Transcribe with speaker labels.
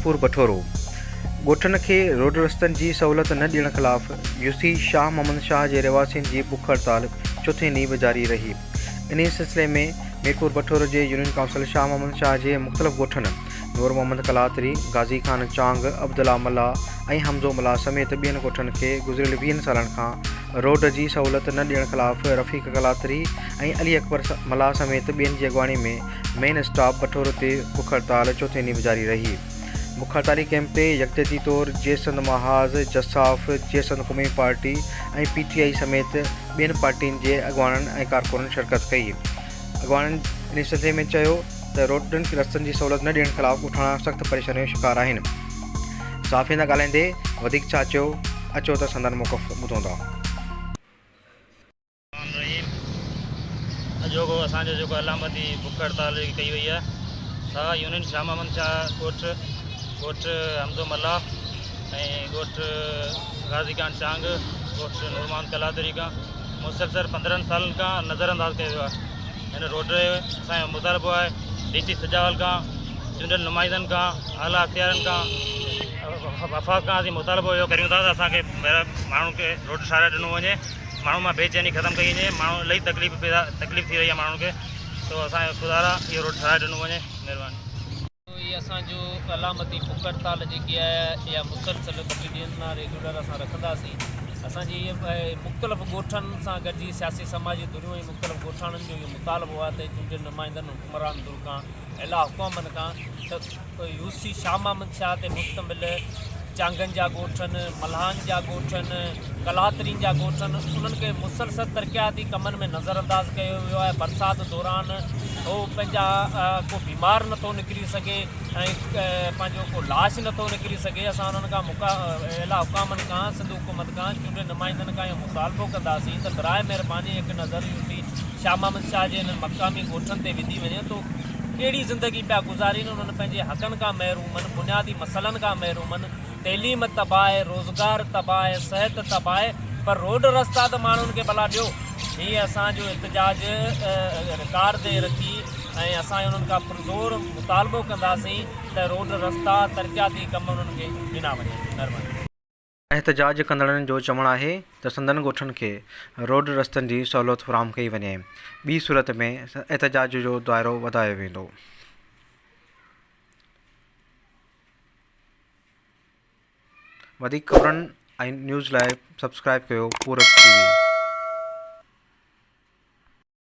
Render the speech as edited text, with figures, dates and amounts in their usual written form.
Speaker 1: ميرپور بٺورو، ڳوٺن کي روڊ رستن جي سهولت نه ڏيڻ خلاف يوسي شاهه محمد شاهه جي رهواسين جي بک هڙتال چوٿين ڏينهن به جاري رهي. انهي سلسلي ۾ ميرپور بٺورو جي يونين ڪائونسل شاهه محمد شاهه جي مختلف ڳوٺن نور محمد ڪلاتري، غازي خان چانگ، عبدالله ملاح ۽ حمزو ملاح سميت ٻين ڳوٺن کي گذريل ويهن سالن کان روڊ جي سهولت نه ڏيڻ خلاف رفيق ڪلاتري ۽ علي اڪبر ملاح سميت ٻين جي اڳواڻي ۾ مين اسٽاپ بٺورو تي بک هڙتال چوٿين ڏينهن به جاري رهي. بک هڙتالي ڪئمپ تي يڪجهتي طور جي سنڌ محاذ، جساف، جي سنڌ قومي پارٽي ۽ پي ٽي آء سميت ٻين پارٽين جي اڳواڻن ۽ ڪارڪنن شرڪت ڪئي. اڳواڻن انهي سلسلي ۾ چيو ته روڊن رستن جي سهولت نه ڏيڻ خلاف ڳوٺاڻا سخت پريشاني جو شڪار آهن. صحافين سان ڳالهائيندي وڌيڪ ڇا چيو اچو ته سندن موقف ٻڌون ٿا.
Speaker 2: الرحمان الرحيم اڄوڪو اسان جو جيڪو علامتي بک هڙتال جيڪي ڪئي وئي آهي سا يونين شاهه محمد شاهه ڳوٺ ڳوٺ حمزو ملاح ۽ ڳوٺ غازي خان چانگ ڳوٺ نور محمد ڪلادري کان مسلسل پندرهن سالن کان نظر انداز ڪيو ويو آهي هن روڊ جو اسان جو مطالبو آهي ڊي سي سجاول کان چونڊيل نمائندن کان اعليٰ اختيارن کان وفاق کان اسين مطالبو اهو ڪريون ٿا ته اسان کي ماڻهن کي روڊ ٺاهرائي ڏنو وڃي ماڻهن مان بي چيني ختم ڪئي وڃي ماڻهو الاهي تڪليف پيدا تڪليف ٿي رهي آهي ماڻهن کي سو اسان کي خدارا اهو روڊ ٺهرائي ڏنو وڃي مهرباني.
Speaker 3: هي اسان جو علامتي بک هڙتال جيڪي آهي اها مسلسل ٻه ٽي ڏينهن لاء ريگيولر اسان رکنداسين اسان جي مختلف ڳوٺن سان گڏجي سياسي سماجي ڌريون ۽ مختلف ڳوٺاڻن جو اهو مطالبو آهي ته چونڊيل نمائندن حڪمران ڌر کان اعليٰ حڪامن کان ته يو سي شاهه محمد شاهه تي مشتمل چانگن جا ڳوٺن، ملاحن جا ڳوٺن، ڪلاترين جا ڳوٺن انهن کي مسلسل ترقياتي ڪمن ۾ نظر انداز ڪيو ويو آهي برسات دوران هو پنهنجا ڪو بيمار نٿو نڪري سگهي ۽ پنهنجو ڪو لاش نٿو نڪري سگهي اسان انهن کان مقا اعليٰ حڪامن کان سنڌ حڪومت کان چونڊيل نمائندن کان اهو مطالبو ڪنداسين ته براء مهرباني هڪ نظر يو سي شاهه محمد شاهه جي انهن مقامي ڳوٺن تي وڌي وڃي ته ڪهڙي زندگي پيا گذارين، انهن پنهنجي حقن کان محروم آهن، بنيادي مسئلن کان محروم آهن، تعليم تباهه آهي، روزگار تباهه آهي، صحت تباهه آهي پر روڊ رستا ته ماڻهن کي ڀلا ڏيو. هي اسان جو احتجاج رڪارڊ تي رکي ۽ اسان انهن کان پرزور مطالبو ڪنداسين ته روڊ رستا، ترقياتي ڪم انهن کي ڏنا وڃن. مهرباني.
Speaker 1: احتجاج ڪندڙن جو چوڻ آهي ته سندن ڳوٺن کي روڊ رستن جي سهولت فراهم ڪئي وڃي ٻي صورت ۾ احتجاج جو دائرو وڌايو ويندو. وڌيڪ خبرن ۽ نيوز لاء سبسڪرائب ڪيو پورب ٽي وي.